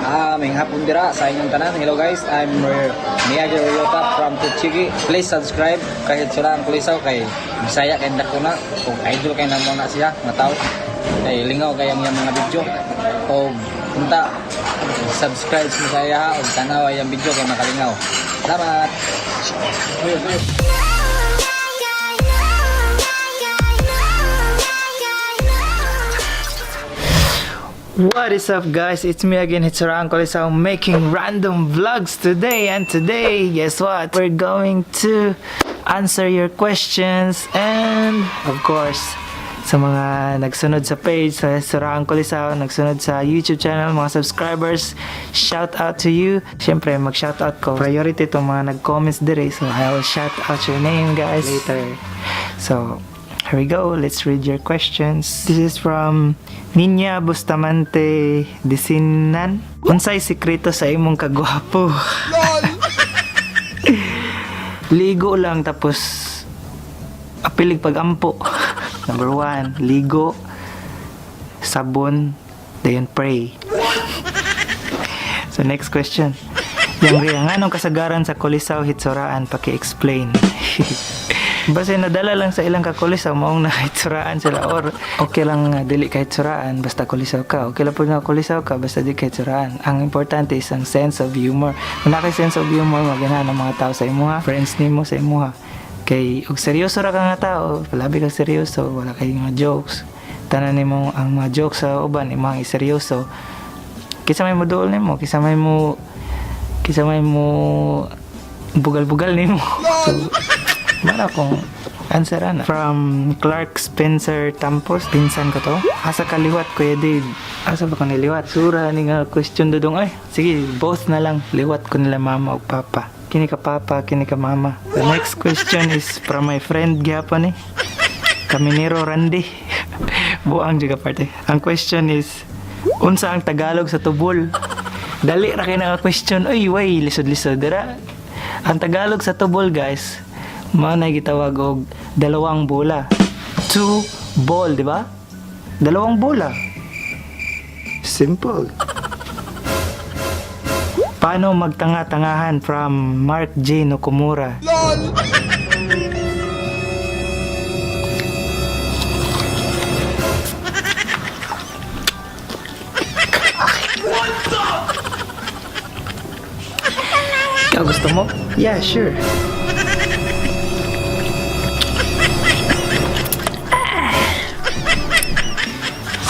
Ah, maayong hapon dira sa inyong tanan. Hello guys, I'm Miyagi Ryota from Tochigi. Please subscribe kahit sila ang kulisaw kay Bisaya kay dako na ug idol kay namo na siya nga tao. Kay lingaw kay ang iyang mga video. Og unta subscribe sa iya ug tanaw iyang video kay makalingaw. Salamat. What is up, guys? It's me again, Hitsurang Colisao, making random vlogs today, and today, guess what? We're going to answer your questions and of course, sa mga nagsunod sa page sa Hitsurang Colisao, nagsunod sa YouTube channel, mga subscribers, shout out to you. Siyempre, mag-shout out ko. Priority itong mga nag-comments dire, so I will shout out your name, guys, later. So, here we go. Let's read your questions. This is from Ninya Bustamante Disinan. Unsay sikreto sa imong kagwapo? Ligo lang, tapos apilig pagampo. Number one, ligo, sabon, then pray. So next question. Yang Ria, nganong kasagaran sa Kulisaw hitsuraan, paki-explain? Basta nadala lang sa ilang kakulisaw, maong nahitsuraan sila, or okay lang nga dili ka hitsuraan basta kulisaw ka. Okay lang po nga kulisaw ka basta di ka hitsuraan. Ang importante is ang sense of humor. Kung naa kay sense of humor, maganahan ang mga tao sa imuha, friends nimo sa imuha. Kay og seryoso ra ka nga tao, labi ka seryoso, wala kay mga jokes. Tanan nimo ang mga jokes sa uban, imong iseryoso. Kinsa may moduol nimo, kinsa may mo bugal-bugal nimo. So, mao akong answer ana. From Clark Spencer Tampos, pinsan ko to. Asa ka liwat, Kuya Dave? Asa ba ko niliwat? Sura ni nga question, dodong ay. Sige, both na lang. Liwat ko nila mama ug papa. Kini ka papa, kini ka mama. The next question is from my friend gyapon eh. Kaminero Randy. Buang juga parte. Ang question is, unsa ang Tagalog sa tubol? Dali ra kay nga question. Uy, way, lisod-lisod dira. Ang Tagalog sa tubol, guys, mao na gitawag og dalawang bola. Two ball, di ba? Dalawang bola. Simple. Paano magtanga-tangahan, from Mark J. Nokumura. Ikaw, gusto mo? Yeah, sure.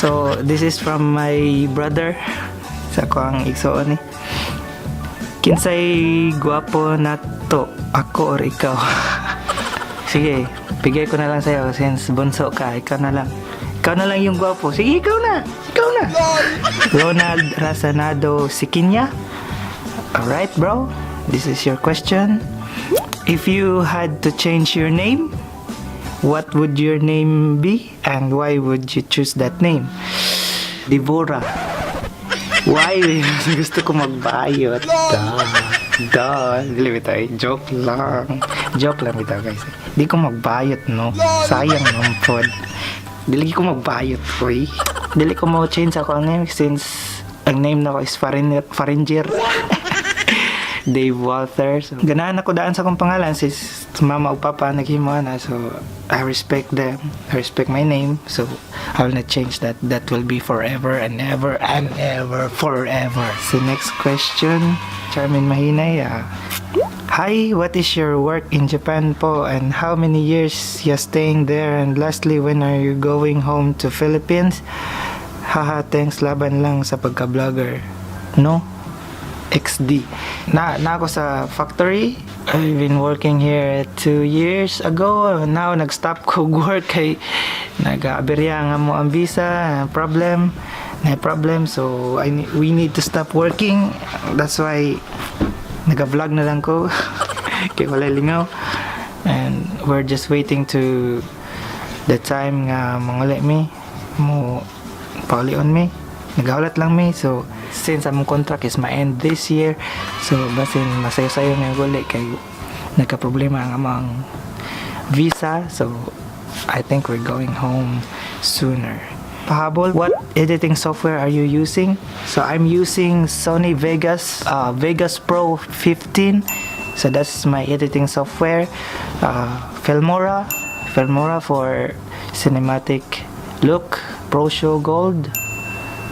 So, this is from my brother. Sa ako ang igsoon eh. Kinsay gwapo nato, ako or ikaw? Sige, bigay ko na lang sa'yo since bunso ka, ikaw na lang. Ikaw na lang yung gwapo. Sige, ikaw na. Ikaw na. Ronald Razanado Sikinya. Alright, bro. This is your question. If you had to change your name, what would your name be and why would you choose that name? Deborah. Why? Gusto ko magbayot. Duh. Duh. Dili bitaw. Joke lang. Joke lang bitaw, guys. Di ko magbayot, no? Sayang naman pod. Dili ko magbayot, oy. Dili ko mo change ako ang name since ang name nako is Farin Faringer. Dave Walter. So, ganahan ako daan sa akong pangalan since mama ug papa naghimo na. So, I respect them. I respect my name. So, I will not change that. That will be forever and ever and ever forever. So, next question. Charmin Mahinay. Hi, what is your work in Japan po and how many years you staying there, and lastly, when are you going home to Philippines? Haha, thanks, laban lang sa pagka-vlogger. No? XD. Na ako sa factory. I've been working here 2 years ago. Now, nag-stop ko work kay nag-aberya nga mo ang visa. Problem. Na problem. So, we need to stop working. That's why nag-vlog na lang ko. Kay wala lingaw. And we're just waiting to the time nga manguli mi. Mo paulion mi. Naghahulat lang mi. So, since among contract is ma-end this year, so basin masayo-sayo nga guli kay nagka-problema ang among visa. So, I think we're going home sooner. Pahabol, what editing software are you using? So I'm using Sony Vegas, Vegas Pro 15. So that's my editing software. Filmora for cinematic look, ProShow Gold.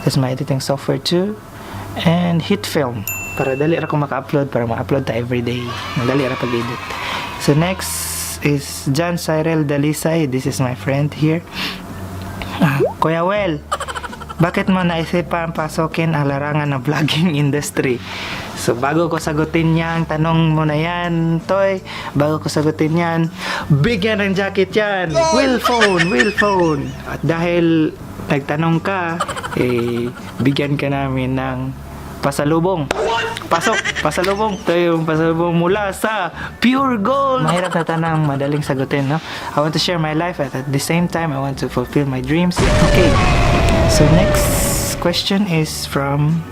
That's my editing software too. And HitFilm. Para dali ra ko maka-upload, para ma-upload ta everyday. Madali ra pag-edit. So next is John Cyril Dalisay. This is my friend here. Ah, "Kuya Well, bakit mo naisipan pasukin ang larangan ng vlogging industry?" So bago ko sagutin yan, tanong mo na yan, Toy, bago ko sagutin yan, bigyan ng jacket yan! Will phone! Will phone! At dahil nagtanong ka, eh, bigyan ka namin ng pasalubong. Pasok! Pasalubong! Ito yung pasalubong mula sa Puregold! Mahirap na tanong, madaling sagutin, no? I want to share my life at the same time, I want to fulfill my dreams. Okay. So next question is from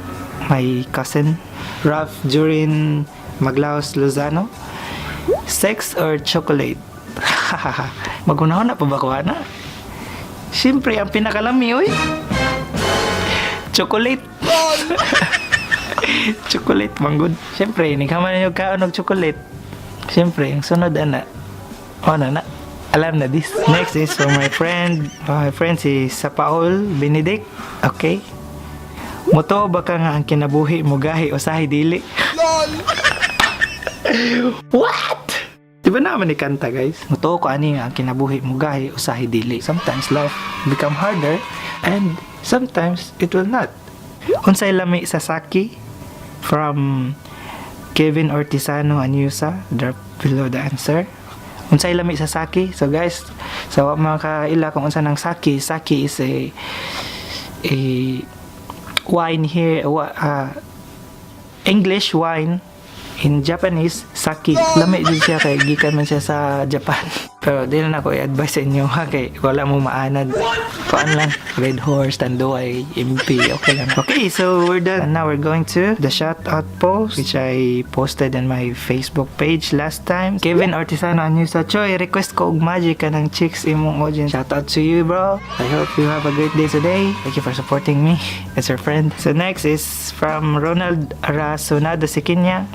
my cousin, Ralph Jurin Maglaos Lozano. "Sex or chocolate?" Magunahon na pa ba ko, ana? Siyempre, ang pinakalami, oy. Chocolate. Chocolate, manggod. Siyempre, nikaman ninyo kaon og chocolate. Siyempre, ang sunod, ana. O, na, na. Alam na this. Next is from my friend. My friend si Sapaul Benedict. Okay. "Mutuo ba ka nga ang kinabuhi mogahi usahay dili?" What? Di ba naman ni kanta, guys? Mutuo ko ani nga ang kinabuhi mogahi usahay dili. Sometimes life become harder and sometimes it will not. "Unsay lami sa sake?" From Kevin Ortisano Anyusa. Drop below the answer. Unsay lami sa sake? So guys, sa wa mga kaila kung unsa ng sake, sake is a wine here, English wine, in Japanese, sake. Lami din siya kay gikan man siya sa Japan. Pero di na ako i-advise sa inyo ha kay wala mo maanad. Kuan lang, Red Horse, Tanduay, MP, okay lang. Okay, so we're done. And now we're going to the shout out post which I posted in my Facebook page last time. Kevin Ortisano Anyusa, "Choy, request ko og magic kanang chicks imong audience." Shout out to you, bro. I hope you have a great day today. Thank you for supporting me as your friend. So next is from Ronald Rasonado Sikinya.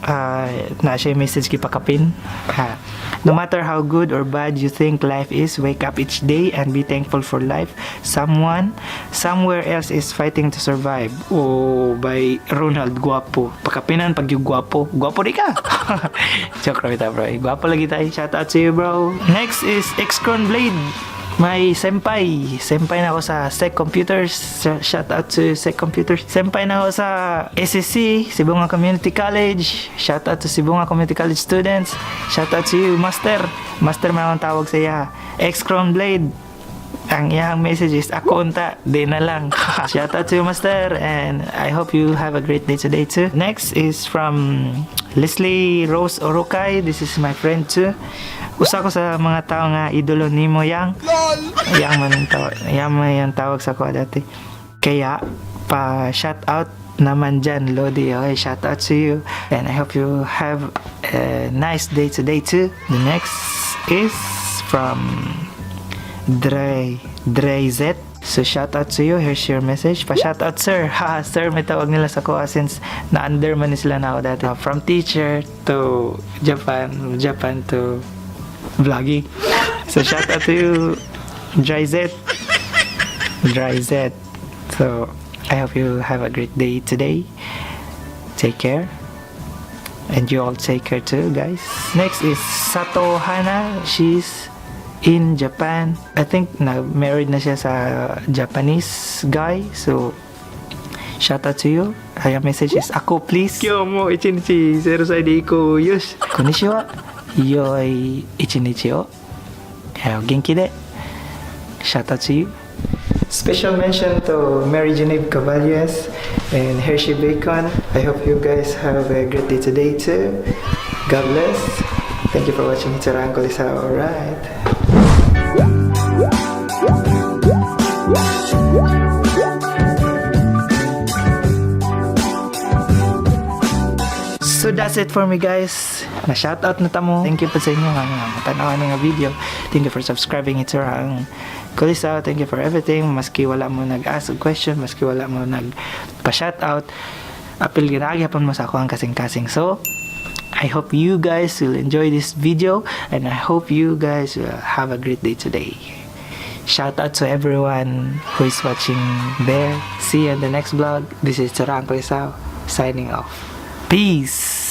Na siya message gipakapin. Ha. "No matter how good or bad you think life is, wake up each day and be thankful for life. Someone, somewhere else is fighting to survive." Oh, by Ronald Guapo. Pakapinan pag yung guwapo. Guwapo di ka. Joke ra bitaw, bro. Guwapo lagi tayo. Shout out to you, bro. Next is Excron Blade. My senpai. Senpai na ako sa Sec Computers. Shout out to Sec Computers. Senpai na ako sa SSC, Sibonga Community College. Shout out to Sibonga Community College students. Shout out to you, Master. Master man akong tawag sa iya. Excron Blade. Ang iyang message is, "Ako unta, di na lang." Shout out to you, Master, and I hope you have a great day today too. Next is from Leslie Rose Orokay. This is my friend too. "Usa ko sa mga tao nga idolo nimo yang." Yang man ang tawag, yang man yung tawag sa ko dati. "Kaya pa shout out naman dyan, Lodi." Okay, shout out to you. And I hope you have a nice day today too. The next is from Dre Z. So shout out to you. Here's your message. "Pa shout out, sir." Ha, sir, may tawag nila sa ko since na-under man ni sila na ako dati. From teacher to Japan, Japan to vlogging. So shout out to you, Dry Z. Dry Z. So I hope you have a great day today. Take care. And you all take care too, guys. Next is Sato Hana. She's in Japan. I think na married na siya sa Japanese guy. So shout out to you. Her message is, "Ako please. Kyo mo ichinichi zero sai de iko yoshi. Konnichiwa. Yoi ichinichi o. Genki de." Shout out to you. Special mention to Mary Genevieve Caballes and Hershey Bacon. I hope you guys have a great day today too. God bless. Thank you for watching Itsurang Kulisao. Alright. So that's it for me, guys. Na shoutout na tamo. Thank you po sa inyo nga matanawan nga video. Thank you for subscribing Itsurang Kulisaw, thank you for everything. Maski wala mo nag-ask og question, maski wala mo nag pa-shout out, apil gihapon mo sa akoang kasing-kasing. So, I hope you guys will enjoy this video and I hope you guys will have a great day today. Shout out to everyone who is watching there. See you in the next vlog. This is Charang Kulisaw signing off. Peace!